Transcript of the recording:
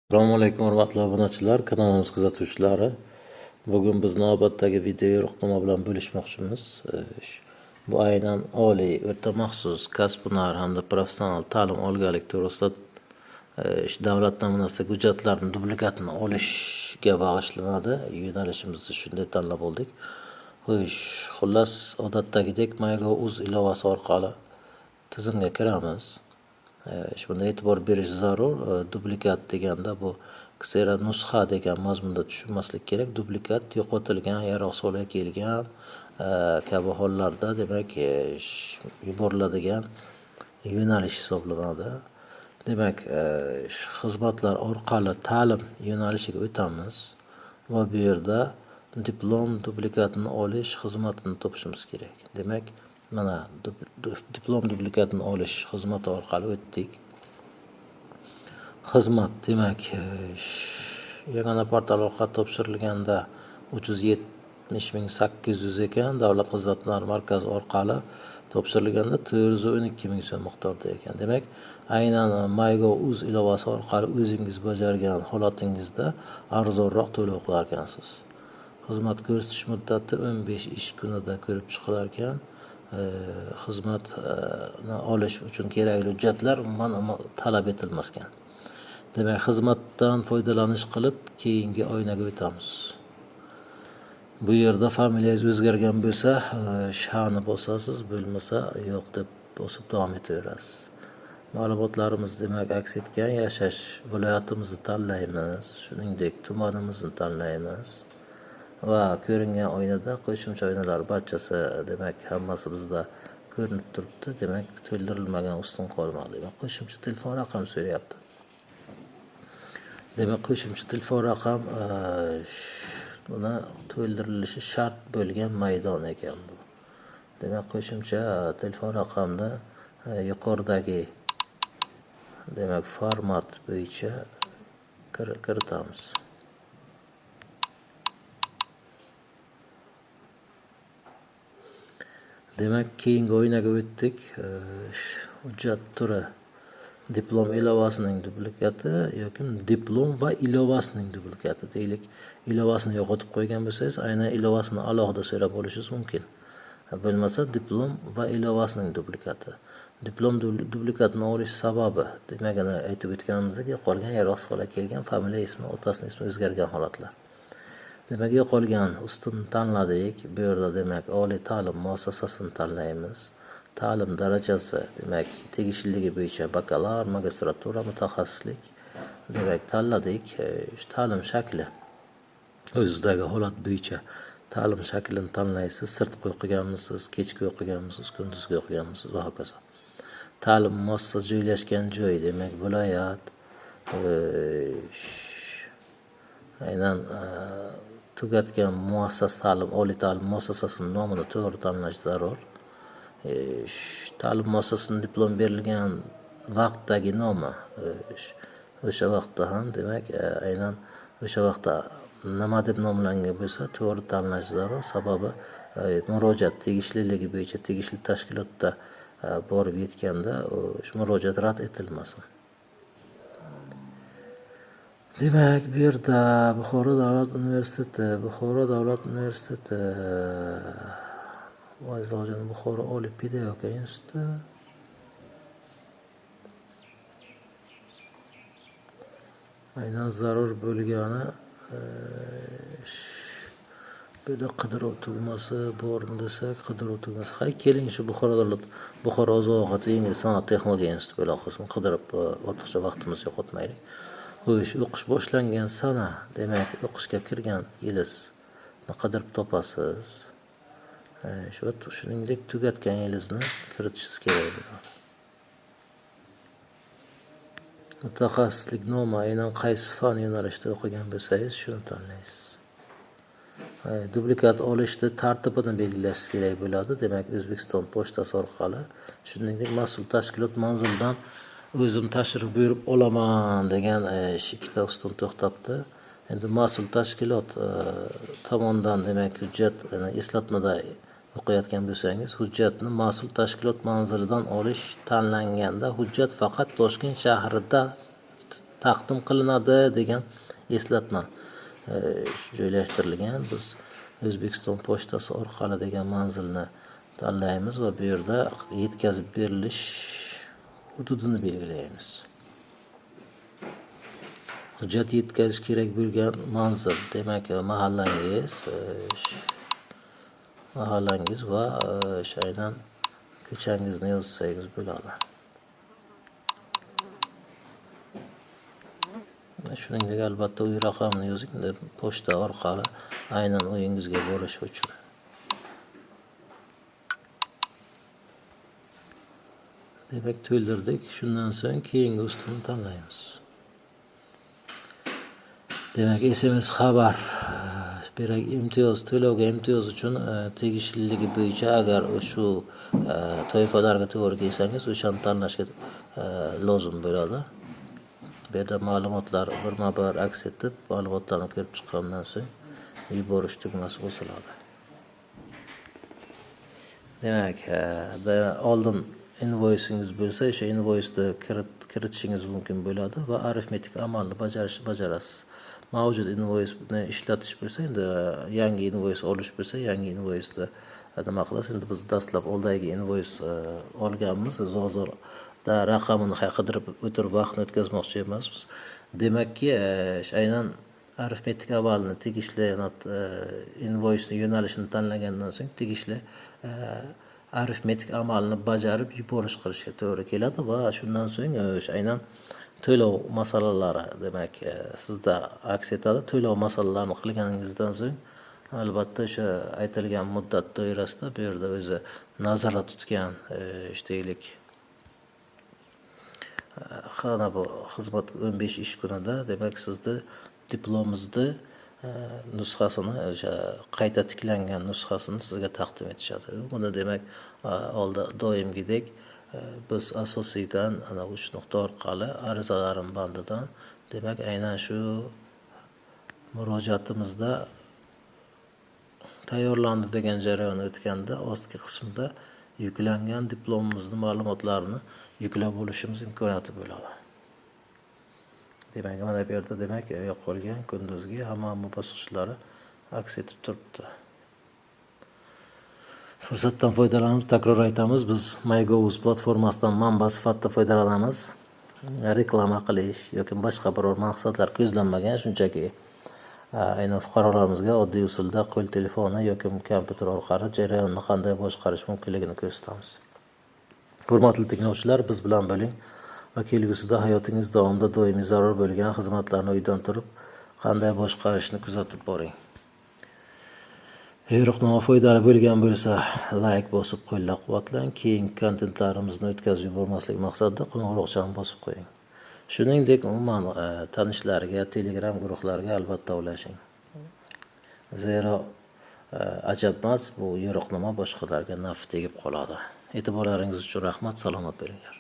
Assalomu alaykum, hurmatli obunachilar, kanalimiz kuzatuvchilari. Bugun biz navbatdagi video yo'riqnoma bilan bo'lishmoqchimiz. Bu aynan oliy, o'rta maxsus, kasb-hunar hamda professional ta'lim olganlik to'g'risida davlat namunasidagi hujjatlarni dublikatini olishga bag'ishlanadi. Yo'nalishimizni shunday tanlab oldik. Xo'sh, xullas, odatdagidek MyGov.uz ilovasi orqali tizimga kiramiz. Bunda e'tibor berish zarur. Dublikat deganda bu ksera nusxa degan mazmunda tushunmaslik kerak. Dublikat yo'qotilgan, yaroqsiz holga kelgan kabi hollarda, demak, yuboriladigan yo'nalish hisoblanadi. Demak, xizmatlar orqali ta'lim yo'nalishiga o'tamiz va bu yerda diplom dublikatini olish xizmatini topishimiz kerak. Demak, mana diplom dublikatini olish xizmati orqali o'tdik. Xizmat, demak, yagona portal orqali topshirilganda 370 800 ekan, davlat xizmatlari markazi orqali topshirilganda 412 000 so'm miqdorida ekan. Demak, aynan MyGov.uz ilovasi orqali o'zingiz bajargan holatingizda arzonroq to'lov qilar ekansiz. Xizmat ko'rsatish muddati 15 ish kunida ko'rib chiqilar ekan. Xizmatni olish uchun kerakli hujjatlar umuman talab etilmas ekan. Demak, xizmatdan foydalanish qilib, keyingi oynaga o'tamiz. Bu yerda familiyangiz o'zgargan bo'lsa, shani bosasiz, bo'lmasa yo'q deb bosib davom etaverasiz. Ma'lumotlarimiz, demak, aks etgan yashash viloyatimizni tanlaymiz, shuningdek tumanimizni tanlaymiz va ko'ringan oynada qo'shimcha oynalar barchasi, demak, hammasi bizda ko'rinib turibdi. Demak, to'ldirilmagan ustun qolmadi. Demak, qo'shimcha telefon raqami so'rayapti. Demak, qo'shimcha telefon raqam buni to'ldirilishi shart bo'lgan maydon ekan bu. Demak, qo'shimcha telefon raqamni yuqoridagi, demak, format bo'yicha kiritamiz. Demak, keyingi oynaga o'tdik. Hujjat turi diplom ilovasining dublikati yoki diplom va ilovasining dublikati. Deylik, ilovasini yo'qotib qo'ygan bo'lsangiz, aynan ilovasini alohida so'rab olishingiz mumkin. Bo'lmasa diplom va ilovasining dublikati. Diplom dublikatini olish sababi, demak, ana aytib o'tganimizdek, yo'qolgan, yaroqsiz holga kelgan, familiya ismi, otasini ismi o'zgargan holatlar. Demak, yo'qolgan ustun tanladik. Bu yerda, demak, oliy ta'lim muassasasini tanlaymiz. Ta'lim darajasi, demak, tegishliligi bo'yicha bakalavr, magistratura, mutaxassislik, demak, tanladik. Ta'lim shakli, o'zizdagi holat bo'yicha ta'lim shaklini tanlaysiz. Sirtqi o'qiganmisiz, kechki o'qiganmisiz, kunduzgi o'qiganmisiz va hokazo. Ta'lim muassasasi joylashgan joy, demak, viloyat, aynan tugatgan muassasa ta'lim, oliy ta'lim muassasasining nomini to'g'ri tanlash zarur. Ta'lim muassasasining diplom berilgan vaqtdagi nomi, o'sha vaqtda ham, demak, aynan o'sha vaqtda nima deb nomlangan bo'lsa, to'g'ri tanlash zarur. Sababi murojaat tegishliligi bo'yicha tegishli tashkilotda borib yetganda shu murojaat rad etilmasin. Demak, bu yerda Buxoro davlat universiteti, Buxoro davlat universiteti, Buxoro oliy pedagogika instituti, aynan zarur bo'lgani bu yerda qidiruv tugmasi bormi desak, qidiruv tugmasi, hay, keling, shu Buxoro davlat, Buxoro oziq ovqat va yengil sanoat texnologiya instituti bo'la qolsin, qidirib ortiqcha vaqtimizni yo'qotmaylik. Xo'sh, o'qish boshlangan sana, demak, o'qishga kirgan yilingizni qidirib topasiz. Shu shuningdek tugatgan yilingizni kiritishingiz kerak bo'ladi. Mutaxassislik nomi, aynan qaysi fan yo'nalishida o'qigan bo'lsangiz, shuni tanlaysiz. Dublikat olishni tartibini belgilash kerak bo'ladi. Demak, O'zbekiston pochtasi orqali, shuningdek, mas'ul tashkilot manzilidan o'zim tashrif buyurib olaman degan ikkita ustun to'xtabdi. Endi mas'ul tashkilot tomonidan, demak, hujjat, eslatmada o'qiyotgan bo'lsangiz, hujjatni mas'ul tashkilot manzilidan olish tanlanganda hujjat faqat Toshkent shahrida taqdim qilinadi degan eslatma joylashtirilgan. Biz O'zbekiston pochtasi orqali degan manzilni tanlaymiz va bu yerda yetkazib berilish hududini belgilaymiz. Hujjat yetkazish kerak bo'lgan manzil, demak, mahallangiz va aynan ko'changizni yozsangiz bo'ladi. Shuningdek, albatta uy raqamini yozing, pochta orqali aynan uyingizga borish uchun. Demak, to'ldirdik. Shundan so'ng keyingi ustunni tanlaymiz. Demak, SMS xabar berak imtiyoz, to'lovga imtiyoz uchun tegishliligi bo'yicha agar shu toifalarga to'g'ri kelsangiz, o'shani tanlashga lozim bo'ladi. Bu yerda ma'lumotlar birma-bir aks etib, ma'lumotlarni ko'rib chiqqandan so'ng yuborish tugmasi bosiladi. Demak, oldin invoisingiz bo'lsa, o'sha invoisni kiritishingiz mumkin bo'ladi va arifmetik amalni bajarasiz. Mavjud invoisni ishlatish bo'lsa, endi yangi invois olish bo'lsa, yangi invoisni nima qilasiz? Endi biz dastlab oldagi invois olganmiz, hozirda raqamini qidirib o'tirib vaqtni o'tkazmoqchi emasmiz. Demakki, aynan arifmetik amalni tegishli invoisni yo'nalishini tanlagandan so'ng tegishli arifmetik amalni bajarib yuborish qilishga to'g'ri keladi va shundan so'ng aynan to'lov masalalari, demak, sizda aks etadi. To'lov masalalarini qilganingizdan so'ng albatta o'sha aytilgan muddat doirasida bu yerda o'zi nazarda tutgan deylik, ana bu xizmat 15 ish kunida, demak, sizni diplomingizni nusxasini, o'sha qayta tiklangan nusxasini sizga taqdim etishadi. Buni demak, oldi doimgidek biz asosiydan ana uch nuqta orqali arizalarim bandidan, demak, aynan shu murojaatimizda tayyorlandi degan jarayon o'tganda ostki qismida yuklangan diplomimizni ma'lumotlarini yuklab olishimiz imkoniyati bo'ladi. Demak, mana bu yerda demak yo'qolgan kunduzgi hamma bosqichlari aks etib turibdi. Fursatdan foydalanib takror aytamiz, biz MyGovUz platformasidan manba sifatida foydalanamiz. Reklama qilish yoki boshqa biror maqsadlar ko'zlanmagan, shunchaki aynan fuqarolarimizga oddiy usulda qo'l telefoni yoki kompyuter orqali jarayonni qanday boshqarish mumkinligini ko'rsatamiz. Hurmatli tinglovchilar, biz bilan bo'ling va kelgusida hayotingiz davomida doimiy zarur bo'lgan xizmatlarni uydan turib qanday boshqarishni kuzatib boring. Yo'riqnoma foydali bo'lgan bo'lsa, like bosib qo'llab-quvvatlang. Keyingi kontentlarimizni o'tkazib yubormaslik maqsadida qo'ng'iroqchani bosib qo'ying. Shuningdek, umuman tanishlarga, Telegram guruhlariga albatta ulashing. Zero ajabmas, bu yo'riqnoma boshqalarga naf tegib qoladi. E'tiborlaringiz uchun rahmat, salomat bo'linglar.